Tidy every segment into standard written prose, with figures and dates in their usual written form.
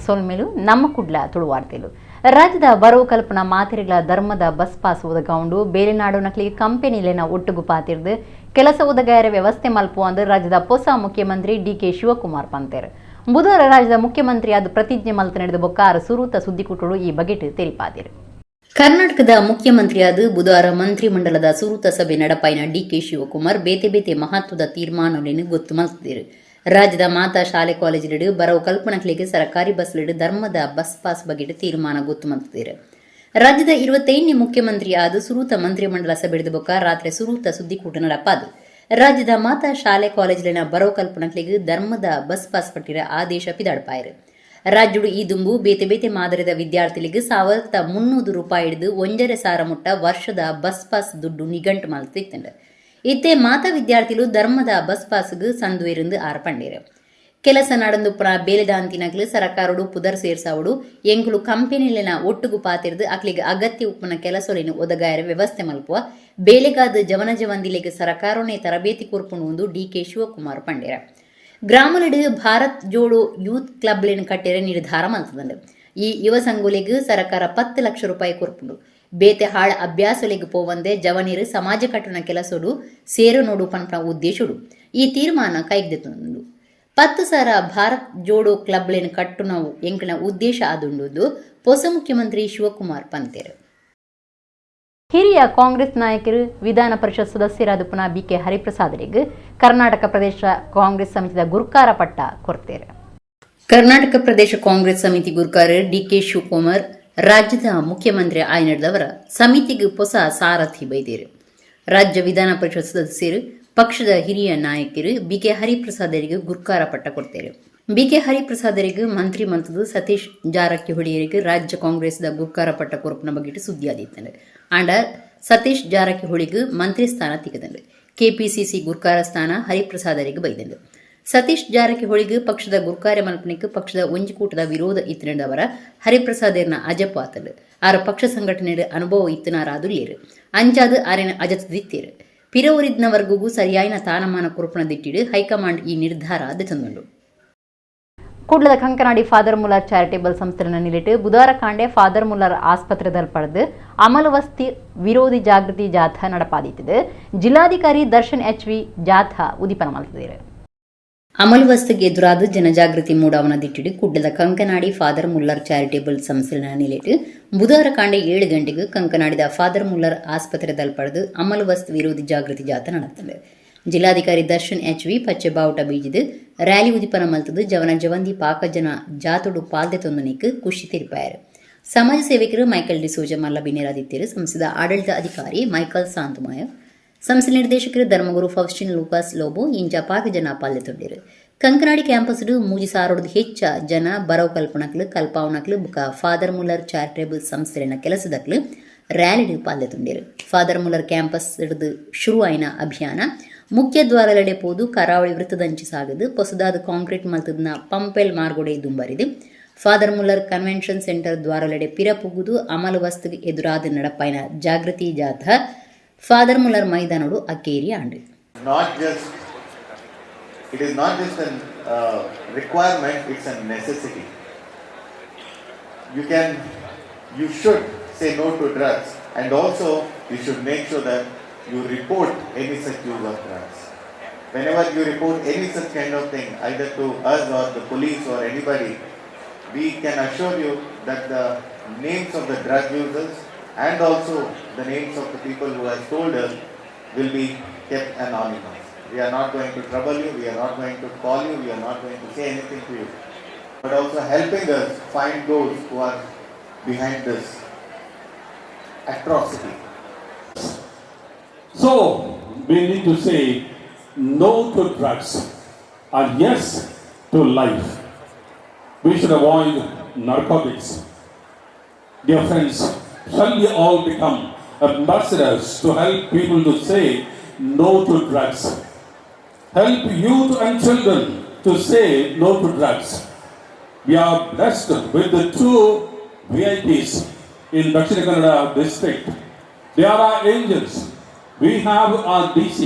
ಸೊಲ್ಮೆಲು ನಮ್ಮ ಕುಡ್ಲ ತುಳುವಾರ್ತೆಲು. ರಾಜ್ಯದ ಬರವು ಕಲ್ಪನಾ ಮಾತೆರೆಗಳ ಧರ್ಮದ ಬಸ್ ಪಾಸ್ ಒದಗೌಂಡು ಬೇಲೆನಾಡು ನಕಲಿ ಕಂಪನಿಲೆನ ಒಟ್ಟುಗು ಪಾತಿರ್ದು ಕೆಲಸ ಒದಗಾಯರ ವ್ಯವಸ್ಥೆ ಮಲ್ಪುವಂದು ರಾಜ್ಯದ ಹೊಸ ಮುಖ್ಯಮಂತ್ರಿ ಡಿಕೆ ಶಿವಕುಮಾರ್ ಪಂತೇರು. ಬುಧವಾರ ರಾಜ್ಯದ ಮುಖ್ಯಮಂತ್ರಿ ಆದ ಪ್ರತಿಜ್ಞೆ ಮಲ್ತ ನಡೆದ ಬೊಕ್ಕಾರ ಸುರೂತ ಸುದ್ದಿಕೂಟಳು ಈ ಬಗೆಟ್ ತೆರಿಪಾದಿರು. ಕರ್ನಾಟಕದ ಮುಖ್ಯಮಂತ್ರಿಯಾದ ಬುಧವಾರ ಮಂತ್ರಿಮಂಡಲದ ಸುರೂತ ಸಭೆ ನಡಪಾಯಿನ ಡಿಕೆ ಶಿವಕುಮಾರ್ ಬೇತೆ ಬೇತೆ ಮಹತ್ವದ ತೀರ್ಮಾನಗಳನ್ನು ಗೊತ್ತು ಮಲ್ತಿರು. ರಾಜ್ಯದ ಮಾತಾ ಶಾಲೆ ಕಾಲೇಜಿಲೆಡು ಬರವು ಕಲ್ಪನಕ್ಲಿಗೆ ಸರಕಾರಿ ಬಸ್ಲೆಡು ಧರ್ಮದ ಬಸ್ ಪಾಸ್ ಬಗೆಟ್ ತೀರ್ಮಾನ ಗೊತ್ತು ಮಲ್ತಿರು. ರಾಜ್ಯದ 25ನೇ ಮುಖ್ಯಮಂತ್ರಿ ಆದ ಸುರೂತ ಮಂತ್ರಿಮಂಡಲ ಸಭೆಡಿದ ಬೊಕ್ಕ ರಾತ್ರಿ ಸುರೂತ ಸುದ್ದಿಕೂಟ ನಡಪಾದು ರಾಜ್ಯದ ಮಾತಾ ಶಾಲೆ ಕಾಲೇಜಿನ ಬರವು ಕಲ್ಪನಕ್ಲಿಗೆ ಧರ್ಮದ ಬಸ್ ಪಾಸ್ ಪಟ್ಟಿರ ಆದೇಶ ಪಿದಾಡ್ಪಾಯರು. ರಾಜ್ಯಡು ಈ ದುಂಬು ಬೇತೆ ಬೇತೆ ಮಾದರಿದ ವಿದ್ಯಾರ್ಥಿಗಳಿಗೆ 1300 ರೂಪಾಯಿ ಹಿಡಿದು 1,500 ಮುಟ್ಟ ವರ್ಷದ ಬಸ್ ಪಾಸ್ ದುಡ್ಡು ನಿಘಂಟು ಮಲ್ತಿತ್ತಂಡು. ಇತ್ತೆ ಮಾತಾ ವಿದ್ಯಾರ್ಥಿಲು ಧರ್ಮದ ಬಸ್ ಪಾಸ್ಗ್ ಸಂದುವೆருந்து ಆರ್ ಪಂಡೇರು. ಕೆಲಸ நடந்துப்புற ಬೇಲೆದಾಂತಿನಕ್ಲು ಸರಕಾರಡು ಪುದರ್ ಸೇರ್ಸಾವಡು ಎಂಕುಲು ಕಂಪನಿಲಿನ ಒಟ್ಟುಗು ಪಾತಿರ್ದು ಅಕ್ಲಿಗೆ ಅಗತ್ಯ ಉಪ್ಪುನ ಕೆಲಸೊಲಿನ ಒದಗಾಯರ ವ್ಯವಸ್ಥೆ ಮಲ್ಪುವ ಬೇಲೆಗಾದ ಜವನ ಜವಂದಿಲೆಗ್ ಸರಕಾರೊನೆ ತರಬೇತಿ ಕೊರ್ಪುಂಡು ಡಿಕೆ ಶಿವಕುಮಾರ್ ಪಂಡೇರ. ಗ್ರಾಮಲೆಡು ಭಾರತ್ ಜೋಡೋ ಯೂತ್ ಕ್ಲಬ್ಲೆನ್ ಕಟ್ಟೆರೆ ನಿರ್ಧಾರ ಮಲ್ತದಂಡು. ಈ ಯುವ ಸಂಘೊಲೆಗ್ ಸರಕಾರ 10 ಲಕ್ಷ ರೂಪಾಯಿ ಕೊರ್ಪುಂಡು. ಬೇತೆ ಹಾಳ ಅಭ್ಯಾಸೊಲೆಗ್ ಪೋವಂದೆ ಜವನೀರು ಸಮಾಜ ಕಟ್ಟುನ ಕೆಲಸೊಡು ಸೇರು ನೋಡು ಪನ್ಪುನ ಉದ್ದೇಶಡು ಈ ತೀರ್ಮಾನ ಕೈಗೆತ್ತಿತೊಂದುಂಡು. 10,000 ಭಾರತ್ ಜೋಡೋ ಕ್ಲಬ್ಲೆನ್ ಕಟ್ಟುನವು ಎಂಕಲ್ನ ಉದ್ದೇಶ ಆದುಂಡು ಹೊಸ ಮುಖ್ಯಮಂತ್ರಿ ಶಿವಕುಮಾರ್ ಪಂತೇರು. ಹಿರಿಯ ಕಾಂಗ್ರೆಸ್ ನಾಯಕರು ವಿಧಾನ ಪರಿಷತ್ ಸದಸ್ಯರಾದ ಪುನಃ ಬಿಕೆ ಹರಿಪ್ರಸಾದರಿಗೆ ಕರ್ನಾಟಕ ಪ್ರದೇಶ ಕಾಂಗ್ರೆಸ್ ಸಮಿತಿದ ಗುರ್ಕಾರ ಪಟ್ಟ ಕೊರ್ತೇರು. ಕರ್ನಾಟಕ ಪ್ರದೇಶ ಕಾಂಗ್ರೆಸ್ ಸಮಿತಿ ಗುರ್ಕಾರ ಡಿಕೆ ಶಿವಕುಮಾರ್ ರಾಜ್ಯದ ಮುಖ್ಯಮಂತ್ರಿ ಆಯ್ನಡ್ದವರ ಸಮಿತಿಗೆ ಹೊಸ ಸಾರಥಿ ಬೈದೇರು. ರಾಜ್ಯ ವಿಧಾನ ಪರಿಷತ್ ಸದಸ್ಯರು ಪಕ್ಷದ ಹಿರಿಯ ನಾಯಕರು ಬಿಕೆ ಹರಿಪ್ರಸಾದರಿಗೆ ಗುರ್ಕಾರ ಪಟ್ಟ ಕೊಡ್ತೇರು. ಬಿಕೆ ಹರಿಪ್ರಸಾದರಿಗೆ ಮಂತ್ರಿ ಮಲ್ತದು ಸತೀಶ್ ಜಾರಕಿಹೊಳಿಯರಿಗೆ ರಾಜ್ಯ ಕಾಂಗ್ರೆಸ್ದ ಗುರ್ಕಾರ ಪಟ್ಟ ಕೊರಪುನ ಬಗೆಟ್ ಸುದ್ದಿ ಆದಿತ್ತಂಡು. ಆಂಡ ಸತೀಶ್ ಜಾರಕಿಹೊಳಿಗೆ ಮಂತ್ರಿ ಸ್ಥಾನ ತಿಕ್ಕದಂಡು. ಕೆಪಿಸಿಸಿ ಗುರ್ಕಾರ ಸ್ಥಾನ ಹರಿಪ್ರಸಾದರಿಗೆ ಬೈದಂಡು. ಸತೀಶ್ ಜಾರಕಿಹೊಳಿಗೆ ಪಕ್ಷದ ಗುರ್ಕಾರ ಮಲ್ಪನಿಕ್ ಪಕ್ಷದ ಒಂಜಿಕೂಟದ ವಿರೋಧ ಇತ್ತಿನವರ ಹರಿಪ್ರಸಾದೇರ್ನ ಅಜಪು ಆತಂಡು. ಆರ ಪಕ್ಷ ಸಂಘಟನೆ ಅನುಭವ ಇತ್ತನಾರಾದುಲ್ಲೇರು. ಅಂಚಾದ ಆರೆನ ಅಜತದಿತ್ತೇರು. ಪಿರವರಿದ್ನವರ್ಗೂ ಸರಿಯಾಯಿನ ತಾನಮಾನ ಕೊರಪುನ ದಿಟ್ಟಿಡು ಹೈಕಮಾಂಡ್ ಈ ನಿರ್ಧಾರ ದೆತೊಂದುಂಡು. ಕುಡ್ಲದ ಕಂಕನಾಡಿ ಫಾದರ್ ಮುಲ್ಲರ್ ಚಾರಿಟೇಬಲ್ ಸಂಸ್ಥೆಯನ್ನು ನಿಲ್ಲಿಟ್ಟು ಬುಧವಾರ ಕಾಂಡೆ ಫಾದರ್ ಮುಲ್ಲರ್ ಆಸ್ಪತ್ರೆದಲ್ಲಿ ಪಡೆದು ಅಮಲು ವಸ್ತಿ ವಿರೋಧಿ ಜಾಗೃತಿ ಜಾಥಾ ನಡಪಾದಿತ್ತಿದೆ. ಜಿಲ್ಲಾಧಿಕಾರಿ ದರ್ಶನ್ ಎಚ್ ವಿ ಜಾಥಾ ಉದ್ದೀಪನ ಮಲ್ತಿದ್ದಾರೆ. ಅಮಲು ವಸ್ತಿಗೆ ಎದುರಾದ ಜನಜಾಗೃತಿ ಮೂಡಾವನ ದಿಟ್ಟಿಡು ಕುಡ್ಲದ ಕಂಕನಾಡಿ ಫಾದರ್ ಮುಲ್ಲರ್ ಚಾರಿಟೇಬಲ್ ಸಂಸ್ಥೆನ ನಿಲೆಟ್ಟು ಬುಧವಾರ ಕಾಂಡೆ 7 ಗಂಟೆಗೆ ಕಂಕನಾಡಿದ ಫಾದರ್ ಮುಲ್ಲರ್ ಆಸ್ಪತ್ರೆದಲ್ಲಿ ಪಡೆದು ಅಮಲು ವಸ್ತು ವಿರೋಧಿ ಜಾಗೃತಿ ಜಾಥಾ ನಡೆತಂಡು. ಜಿಲ್ಲಾಧಿಕಾರಿ ದರ್ಶನ್ ಎಚ್ ವಿ ಪಚ್ಚೆ ಬಾವುಟ ಬೀಜಿದು ರ್ಯಾಲಿ ಉದಿಪನ ಮಲ್ತದು ಜವನ ಜವಂದಿ ಪಾಕ ಜನ ಜಾತುಡು ಪಾಲ್ದೆ ತೊಂದನಿಕ್ ಖುಷಿ ತೆರಿಪಾಯರು. ಸಮಾಜ ಸೇವಕರು ಮೈಕಲ್ ಡಿಸೋಜ ಮಲ್ಲ ಬಿನೇರಾದಿತ್ಯರು, ಸಂಸ್ಥೆದ ಆಡಳಿತ ಅಧಿಕಾರಿ ಮೈಕಲ್ ಸಾಂತಮಾಯ, ಸಂಸ್ಥೆ ನಿರ್ದೇಶಕರು ಧರ್ಮಗುರು ಫೌಸ್ಟಿನ್ ಲೂಕಾಸ್ ಲೋಬೋ ಇಂಚ ಪಾಕ ಜನ ಪಾಲ್ದೆ ತೊಂಡಿರು. ಕಂಕನಾಡಿ ಕ್ಯಾಂಪಸ್ ಮೂಜಿ ಸಾರೋಡ್ದು ಹೆಚ್ಚ ಜನ ಬರವ್ ಕಲ್ಪನಕ್ಲು ಕಲ್ಪಾವನಕ್ಲು ಬುಕ ಫಾದರ್ ಮುಲ್ಲರ್ ಚಾರಿಟೇಬಲ್ ಸಂಸ್ಥೆನ ಕೆಲಸದಕ್ಲು ರ್ಯಾಲಿಡ್ ಪಾಲ್ದೆ ತುಂಡಿರು. ಫಾದರ್ ಮುಲ್ಲರ್ ಕ್ಯಾಂಪಸ್ ಹಿಡಿದು ಶುರು ಆಯಿನ ಅಭಿಯಾನ ಮುಖ್ಯ ದ್ವಾರಲೆಡೆ ಪೋದು ಕರಾವಳಿ ವೃತ್ತದಂಚಿ ಸಾಗದು ಹೊಸದಾದ ಕಾಂಕ್ರೀಟ್ ಮಲ್ತದ್ನ ಪಂಪೆಲ್ ಮಾರ್ಗೊಡೆ ದುಂಬರಿದು father Muller convention centre ದ್ವಾರಲೆಡೆ ಪಿರಪುಗುದು ಅಮಲು ವಸ್ತು ಎದುರಾದ ನಡಪಾಯಿನ ಜಾಗೃತಿ ಜಾಥಾ ಫಾದರ್ ಮುಲ್ಲರ್ ಮೈದಾನೋಡು ಅಕ್ಕೇರಿ ಆಂಡು. Not just it is not just an requirement, it's a necessity. You should say no to drugs, and also you should make sure that you report any such use of drugs. Whenever you report any such kind of thing, either to us or the police or anybody, we can assure you that the names of the drug users and also the names of the people who have told us will be kept anonymous. We are not going to trouble you, we are not going to call you, we are not going to say anything to you. But also helping us find those who are behind this atrocity. So, we need to say no to drugs and yes to life. We should avoid narcotics. Dear friends, shall we all become ambassadors to help people to say no to drugs? Help youth and children to say no to drugs. We are blessed with the two VIPs in Dakshina Kannada district. They are our angels. We have our DC.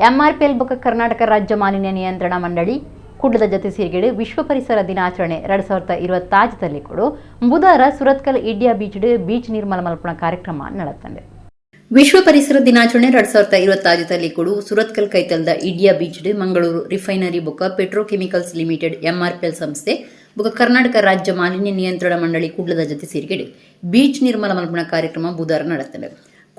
MRPL ಬೊಕ್ಕ ಕರ್ನಾಟಕ ರಾಜ್ಯ ಮಾಲಿನ್ಯ ನಿಯಂತ್ರಣ ಮಂಡಳಿ ಕುಡ್ಲದ ಜತೆ ಸೇರಿಗೆಡು ವಿಶ್ವ ಪರಿಸರ ದಿನಾಚರಣೆ 2026 ಕೊಡು ಬುಧವಾರ ಸುರತ್ಕಲ್ ಇಡ್ಯಾ ಬೀಚ್ ಬೀಚ್ ನಿರ್ಮಲ ಮಲ್ಪುನ ಕಾರ್ಯಕ್ರಮ ನಡತಂದೆ. ವಿಶ್ವ ಪರಿಸರ ದಿನಾಚರಣೆ 2026 ಕೊಡು ಸುರತ್ಕಲ್ ಕೈತಲ್ದ ಇಡ್ಯಾ ಬೀಚ್ ಮಂಗಳೂರು ರಿಫೈನರಿ ಬೊಕ್ಕ petrochemicals limited MRPL ಸಂಸ್ಥೆ ಬೊಕ್ಕ ಕರ್ನಾಟಕ ರಾಜ್ಯ ಮಾಲಿನ್ಯ ನಿಯಂತ್ರಣ ಮಂಡಳಿ ಕುಡ್ಲದ ಜತೆ ಸೇರಿಗೆಡು ಬೀಚ್ ನಿರ್ಮಲ ಮಲ್ಪುನ ಕಾರ್ಯಕ್ರಮ ಬುಧವಾರ ನಡತಂದೆ.